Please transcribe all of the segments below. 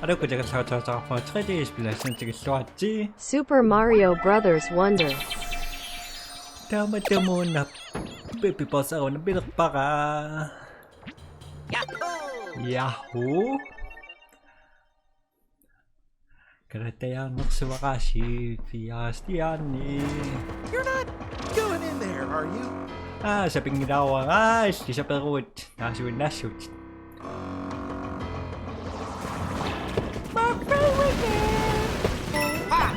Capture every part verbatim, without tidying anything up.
Aluu, kujakat sautsautsaarpaa tre D-spillersuutigilluaritsi. Super Mario Brothers Wonder. Tamatumuuna Pippi Boss Aruuna pilerpara. Yahoo! Yahoo! Kalattajaarnersuaqaasi fiastiani. You're not going in there, are you? Aa, sapinngilaarpara, aa, illit saperuit. Naasuinnaassuutit. My favorite game. Ah.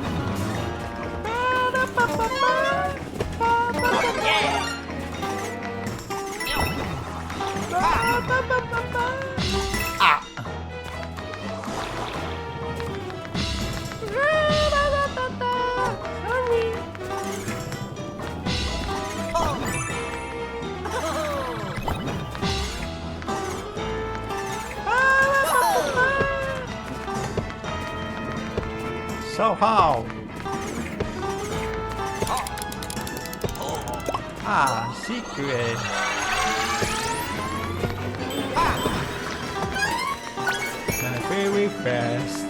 So how? Ah, secret. Very fast.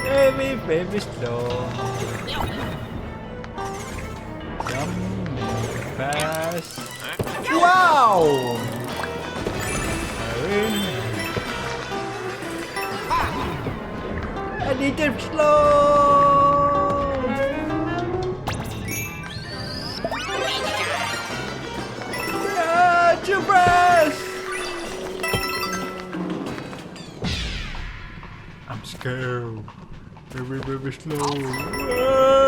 Very, very slow. Jump fast. Wow! A little slow. Ah, too fast. I'm scared. Very, very slow. Ah!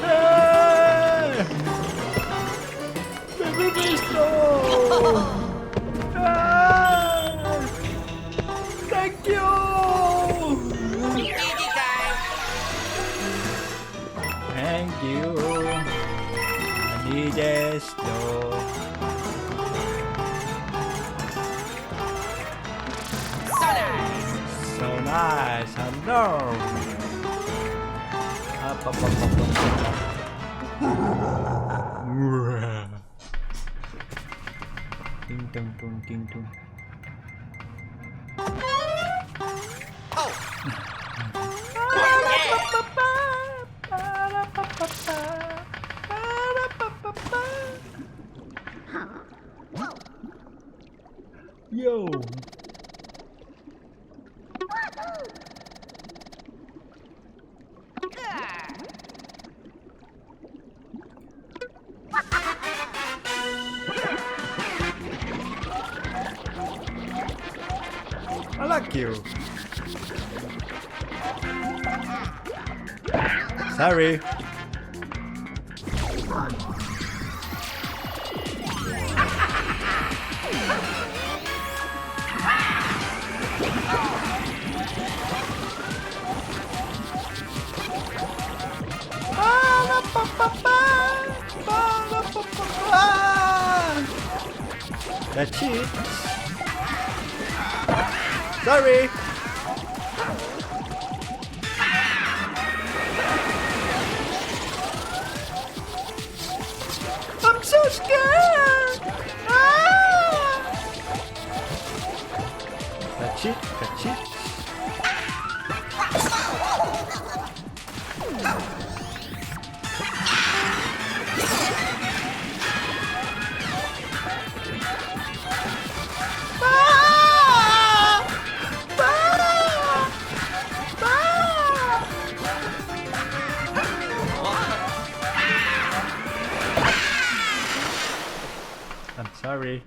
Ah! Very, very slow. Ah! Thank you. Thank you. I need this though. So nice. So nice. Hello. Up, up, up, up, up, up. Ding dong dong ding dong. Oh. Yo. I like you. Sorry. That's it. Sorry. I'm so scared. Ah! That's it. That's it. I'm sorry.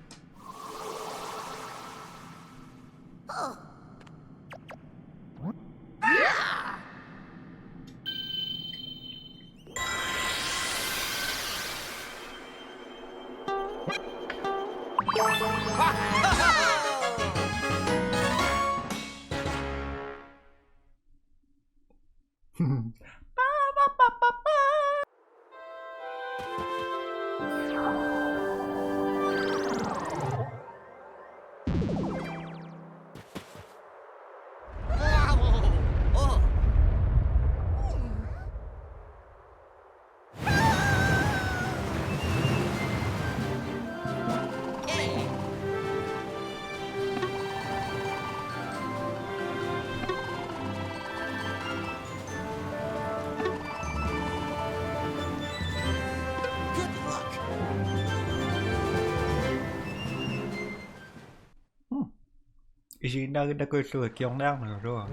Isiginnaaginakuillugu kingorniarnagulu.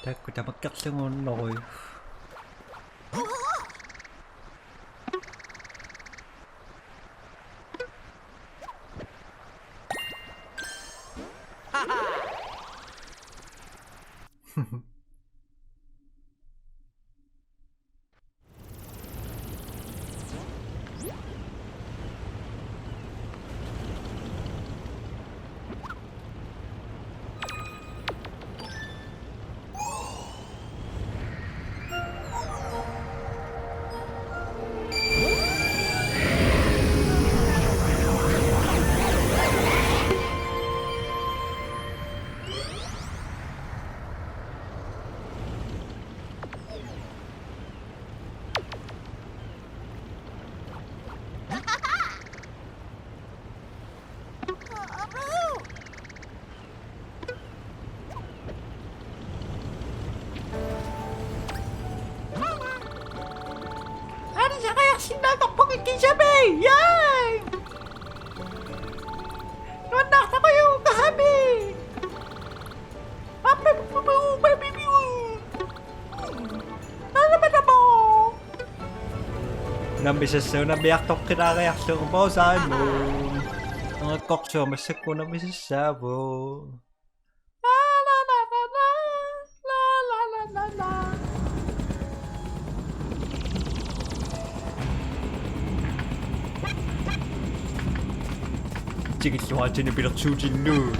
Taakku tamakkerlugu unnoruju. Anisaqajarsinnaagarpunga kisami! Yay! Nuannaartaqujuukkahami! Aappaappaappaappaappaappaap! Nalamatamo! Unammisassaavoq, unammiartoqqilaariarlugu Simon. Angakkorsuaq massakkut unammisassaavoq. La, la, la, la, la. La, la, la, la, la. Tikilluaritsinni pilersuutinnut.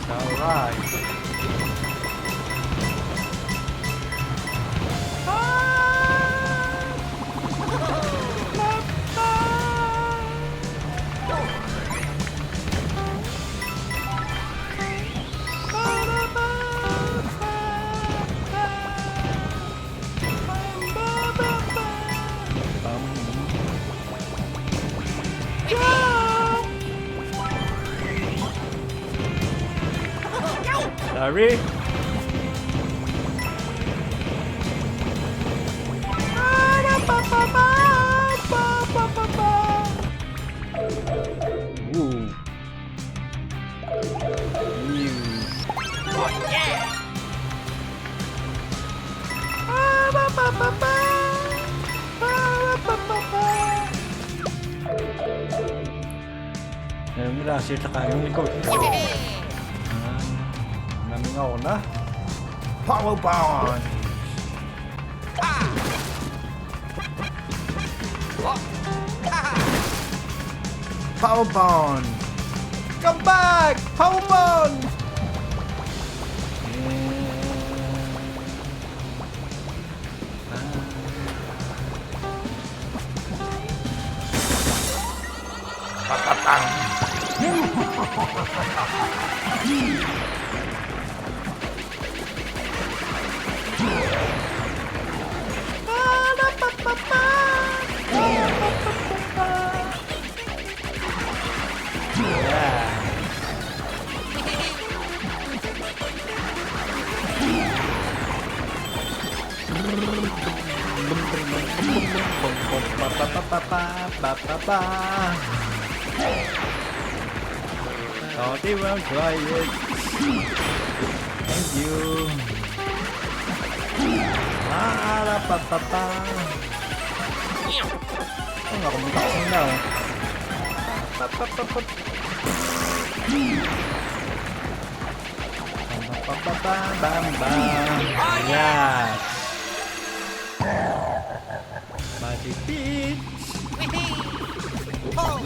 All right. Sorry. Ooh. Ew. Namila sitaqangunikut. Namingauna. Power Bond. Power Bond. Come back, Power Bond. Thought they were quiet. Thank you. Ah, la, pa, pa, pa. Oh, naku, mataas na, oh. Pa, pa, pa, pa. Bam, bam, bam, bam, bam, bam. Yes. Magic Beach. Wee! Oh!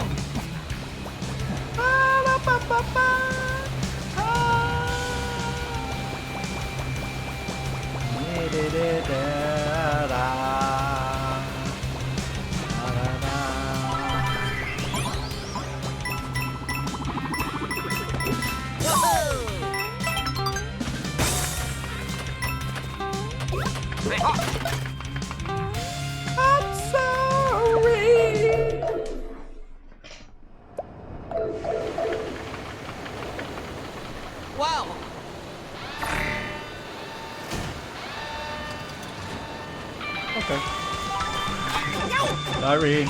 Sorry.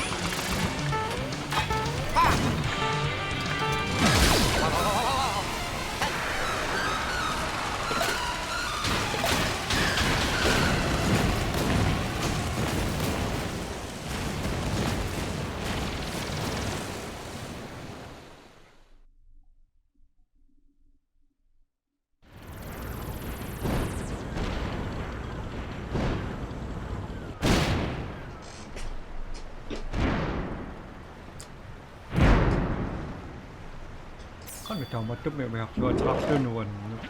Qanoq taamaattumik umiarsuateqarluni uannut.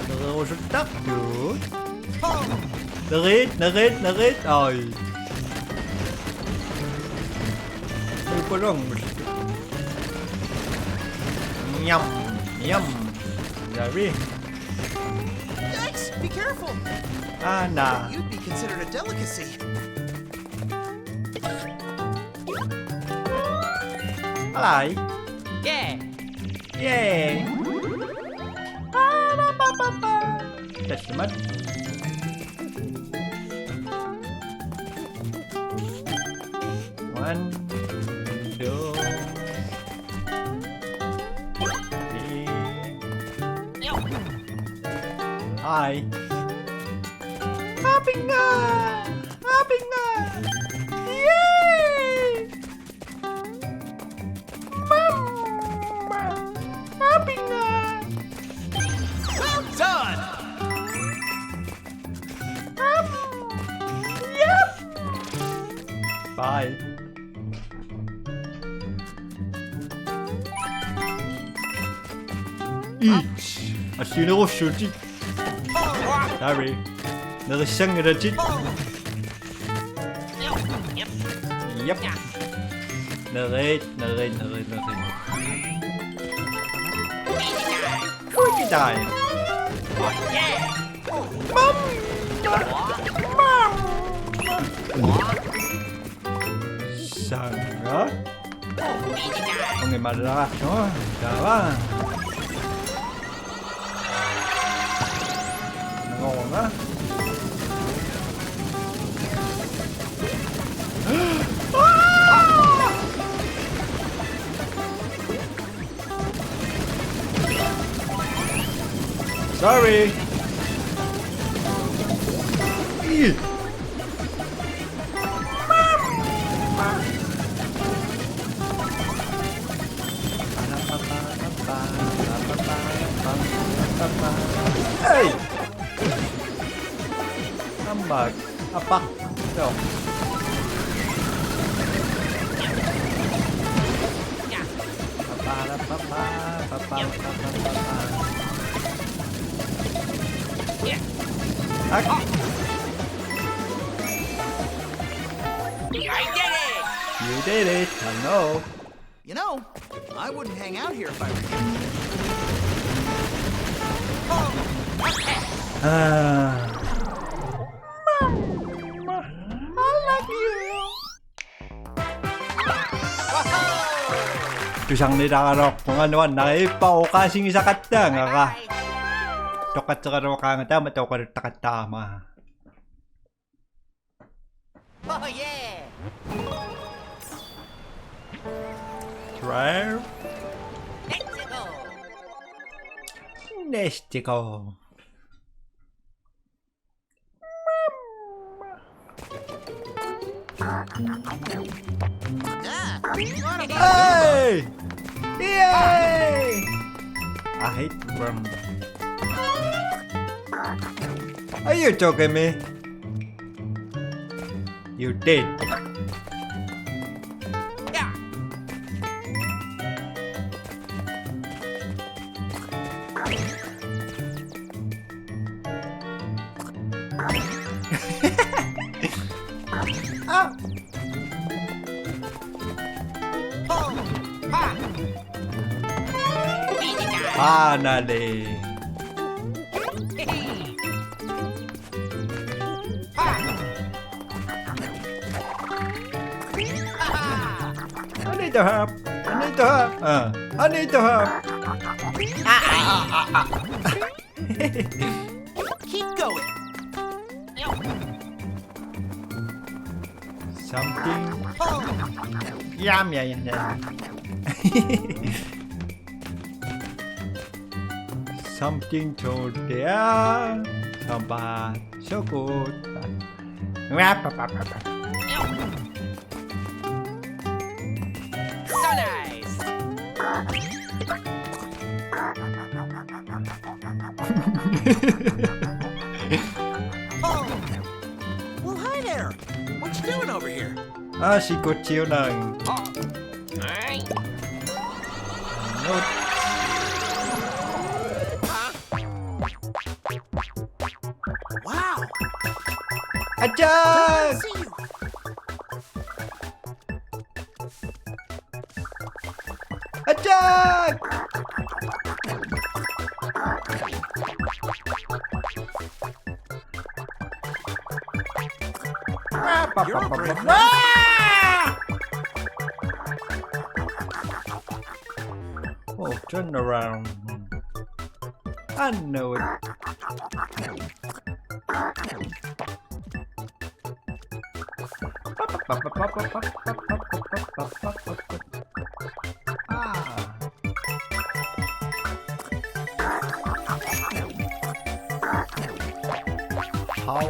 Nereerusuttartut. Nerit, nerit, nerit. Ai. Ukolong. Yum, yum. Yummy. Yikes! Be careful! Aana. You'd be considered a delicacy. Hi. Yeah. Yay. Ba-ba-ba-ba-ba. Testament. One, two, three. Hi. Happy nga! Happy nga! Yay! Mama! Happy nga! Well done! Yep! Bye. Eat. Assigiinnerussuutit. Sorry. Nerissanngillat. Yep. Nerit, nerit, nerit, nerit. Cookie time. Mom! Mom! Sanga? Ongi malaa, no? Dawa. Nangonga? Sorry. Ih. Hey! Come back. Apa? Yo. Papa, papa, papa, papa, papa. Ak. I did it! You did it. I know. You know, I wouldn't hang out here if I were you. Ah. Mama, I love you. Tusarnilaaraluarpunga nuannariippoq oqaasigisaqattaagara. Toqatseraluaqaanga taama toqaluttaqattaarama. Oh yeah! Drive. Let's go. Let's go. Ah, what a Hey! Yay! I hate worm. Are you joking me? You did. Ah! Finally. to help. I need to help. Uh, I need to help. Ah, ah, ah, ah, ah. Keep going. Something. Oh. Yum, yum, yum, yum. Something to there. Somebody so good. So nice. Oh. Well, hi there. What you doing over here? Ah, si Godzilla. Oh. All right. Not. Huh? Wow. Attack! See you. Attack! You're a brave man. Ah! Oh, turn around. I know it. Ah. How?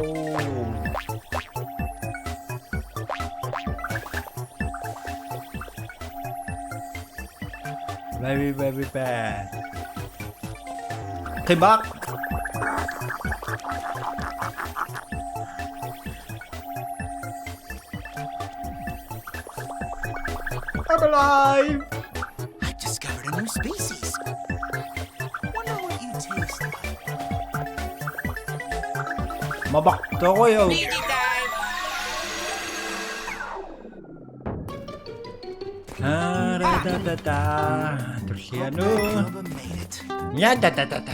Very, very bad. Come back. I'm alive. I discovered a new species. Wonder what you taste like. Mabak to ko yo. Beauty time. Ah, da, da, da, da. Tullianu. Hope that Nova made it. Ya, da, da, da, da.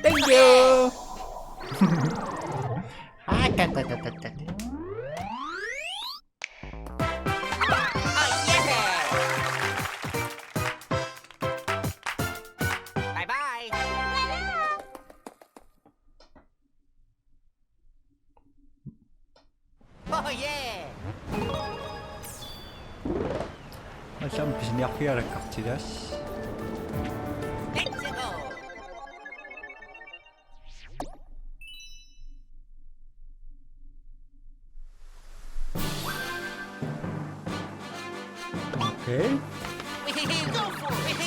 Thank you. Ah, da, da, da, da, da. Oh, yeah. Bye-bye. Oh, yeah. Masam pisiniarfigalakkartilas. Let's go. Okay. Go for it.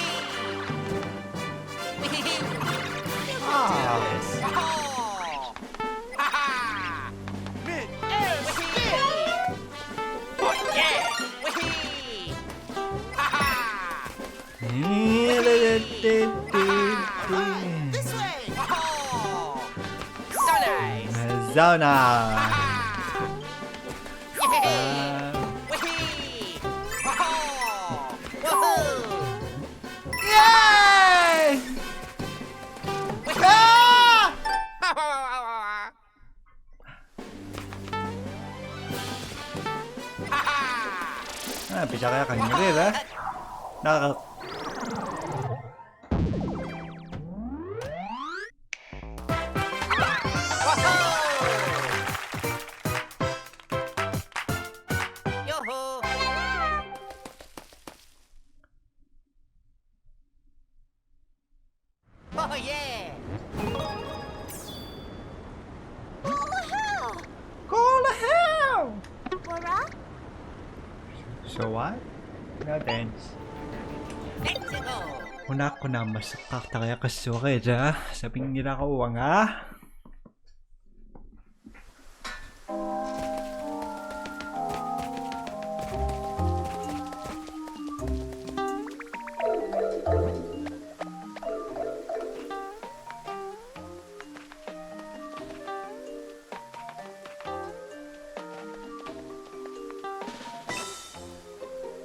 Ah. Oh. Ha ha. Mid air spin. Oh, yeah. Ha ha. This way. Oh. So nice. Zona. Ha ha. Yay! Ah. Woohoo! Woohoo! Yay! Woohoo! Ah! Ah, pisariaqanngilaq, ilaa? Naaqeq. Yoo-hoo! Oh, yeah! Cool the hell! Cool the hell! Laura? So what? No thanks. Let's go! Una kuna massaqqaartariaqassuarita sapinngilaruanga.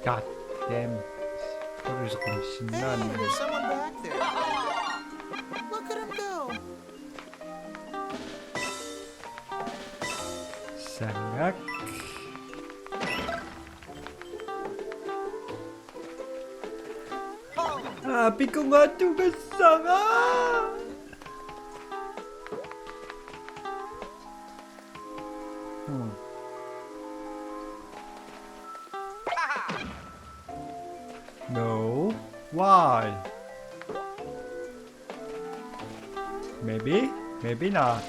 God damn. What is going on? Hey, there's someone back there. Look at him go. Sangak. Pikungaattugassara. Hmm. No. Why? Maybe? Maybe not.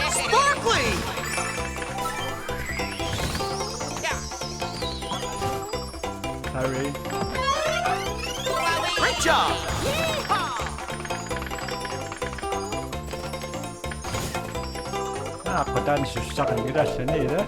Sparkly! Harry. Great job! Ah, qatani sussaqanngilaq saniila.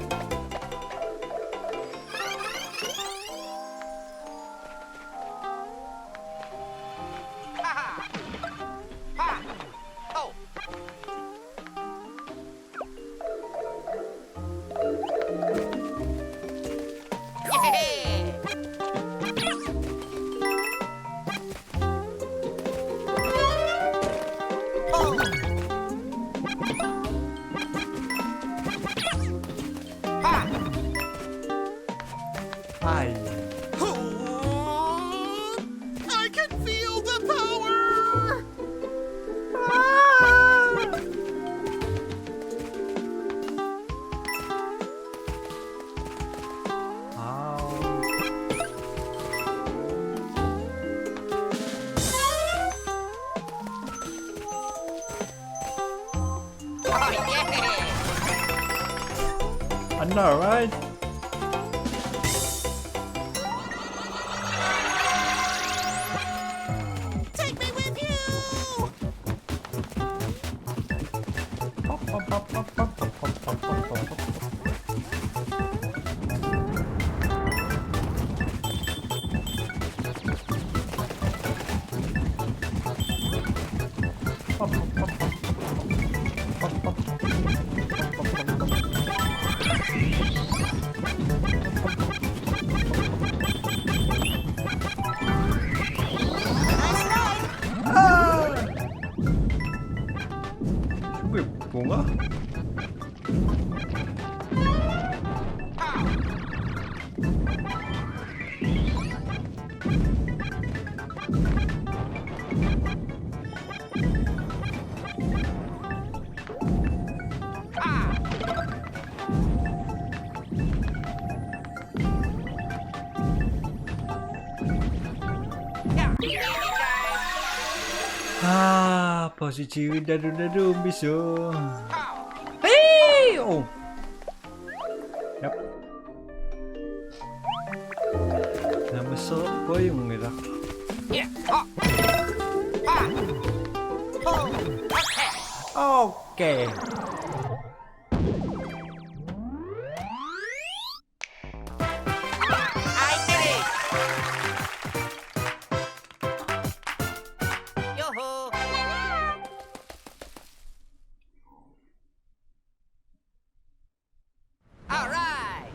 Hi. I can feel the power! Ah! Ow. Oh, yeah! I know, right? Take me with you! Nice ride! Aa! Sumippunga? Ah, positive dalu dalu miso. Hey! Oh. Yep. Namassareerpunga ilaa. Okay. I did it! Yoo-hoo! All right!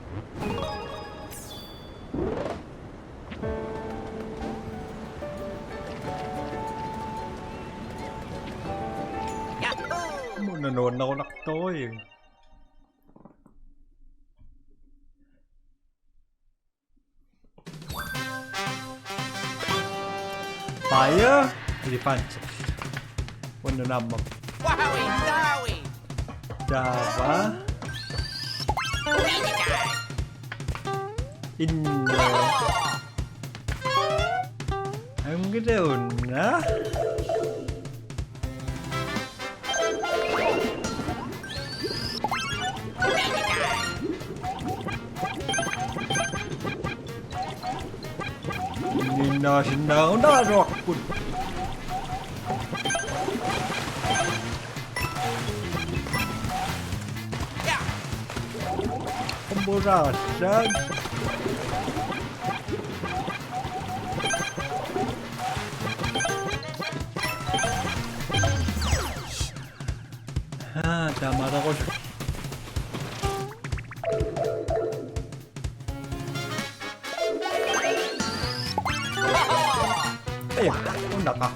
Yahoo! Muna nuannarunartorujuk. Fire, elefant. Unnuk naamma. Wowie zowie! Taava. Easy time! Inno. Woho! Angalauna. Ninnaasinnaagunaraluarput. Murarsan. Haa, tamaraqus. Ai, unnaqa.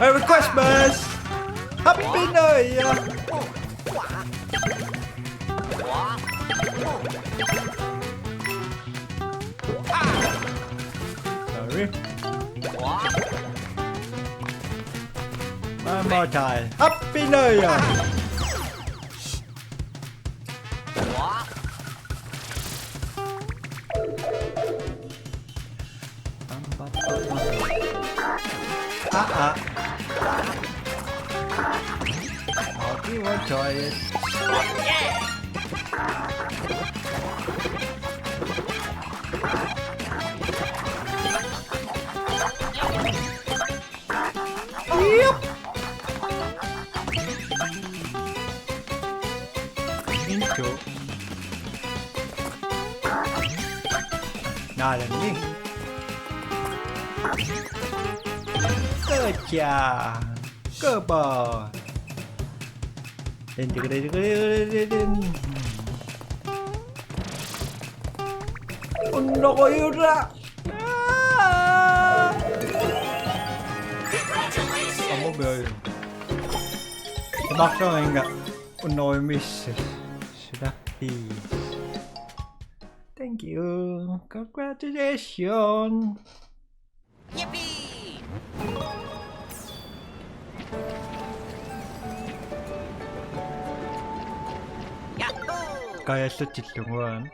Merry Christmas! Happy New Year! Sorry. One more time. Happy New Year! Pam, pam, pam, pam. Ah, ah. Okay, we'll try it. Yep. Into. Not me. Good job. Good boy. Unnaqa. Amo bøy. Maksanginga unnarumissi. Sila please. Thank you. Congratulations. Yippee! Yahoo! Kajallatsillugu aamma.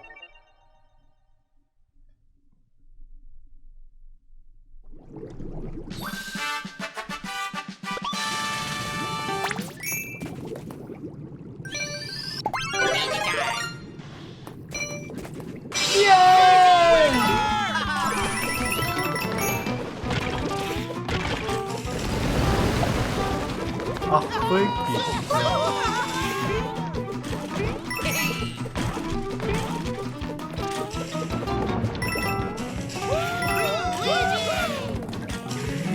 Yay! Ah, thank you.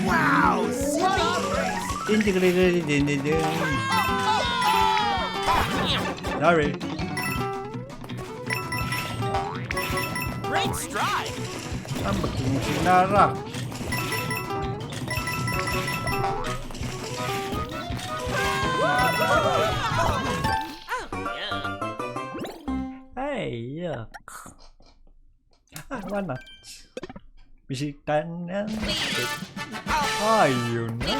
Wow, Zippy! Sorry. Great strike! Ang magkumusinara. Hey, yuck. Ah, why not? Bisitannan. Ayun na.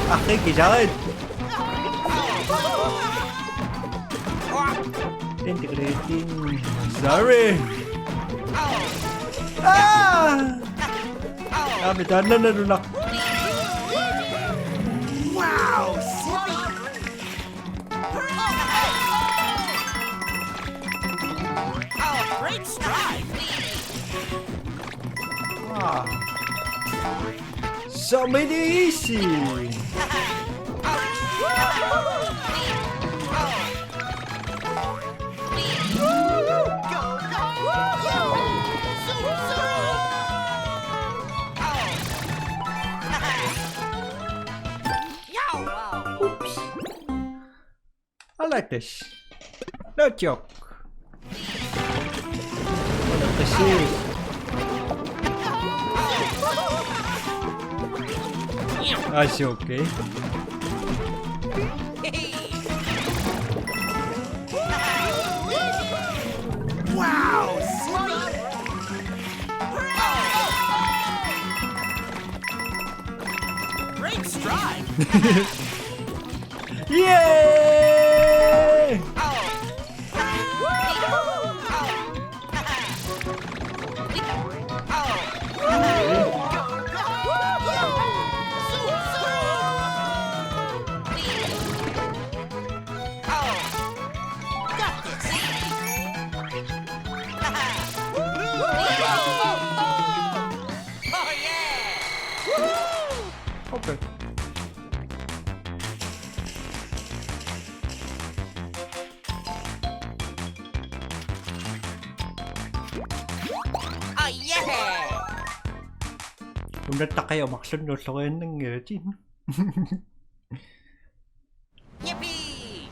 Aki, kisarit. Integrating. Sorry. Ah! Kami tanan na nulak. Wow, Zippy! Oh, great strike! Ah. So many easy. Oops. I like this. No joke. What a pursuit. I see, okay. Wow, Zippy! Great strike! Yay! Oh yeah! Unnattaqaja marlunnuulloriannanngilati. Yippee!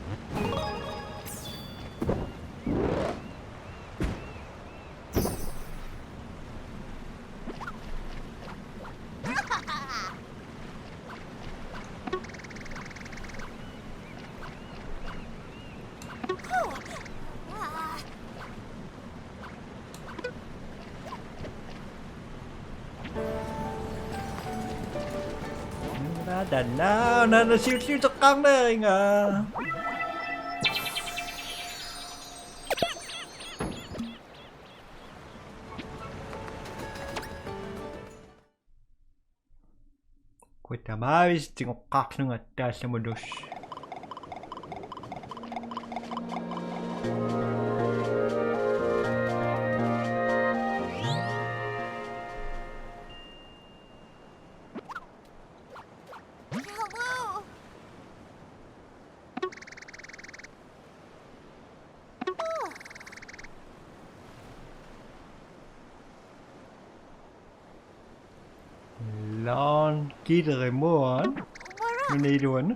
Nadanna, nadanna siulliuteqqaarneriga. Kutamaavis tigoqqaarlunga taallamulus. Lawn gitterimuan. Miniluan.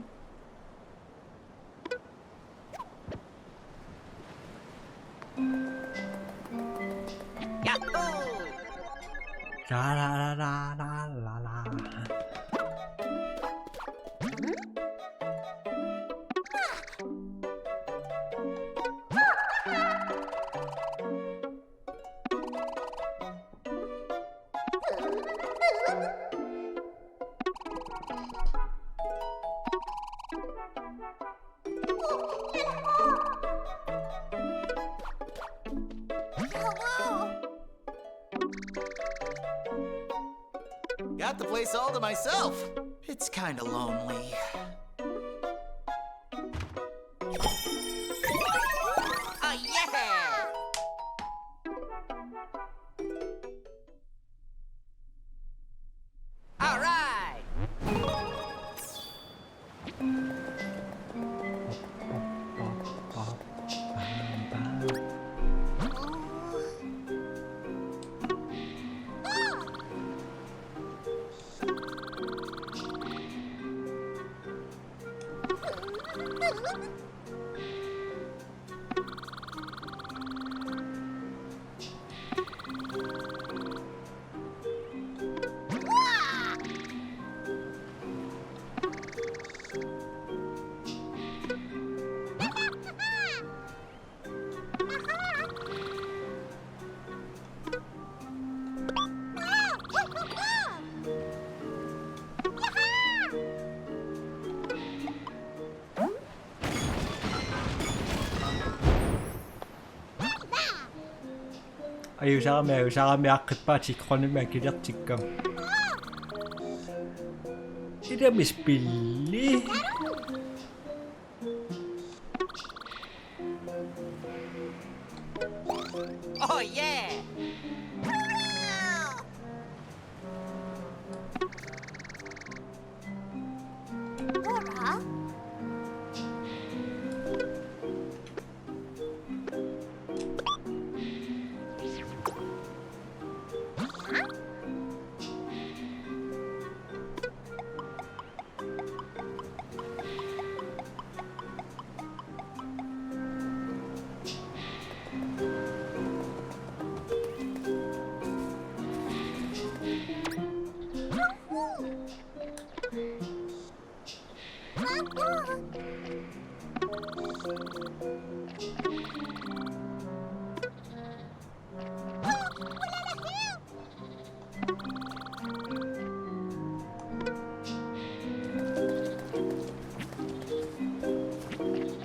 Yahoo! La la la la la la la. Got the place all to myself. It's kinda lonely. Oh yeah! All right. Ajusarami, ajusarami aaqqippaat sikronimi akilertikkama. Ilami spilli. Oh yeah!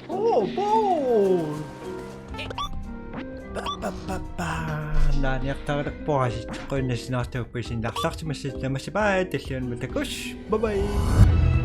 Oh, ball! Pa, pa, pa, pa. Naaniartaraluarpoq aasiit. Qujanaq sinaartuukkut sinnaarlaarsimassasi, tamassi bye, tallimanut takuss'. Bye bye.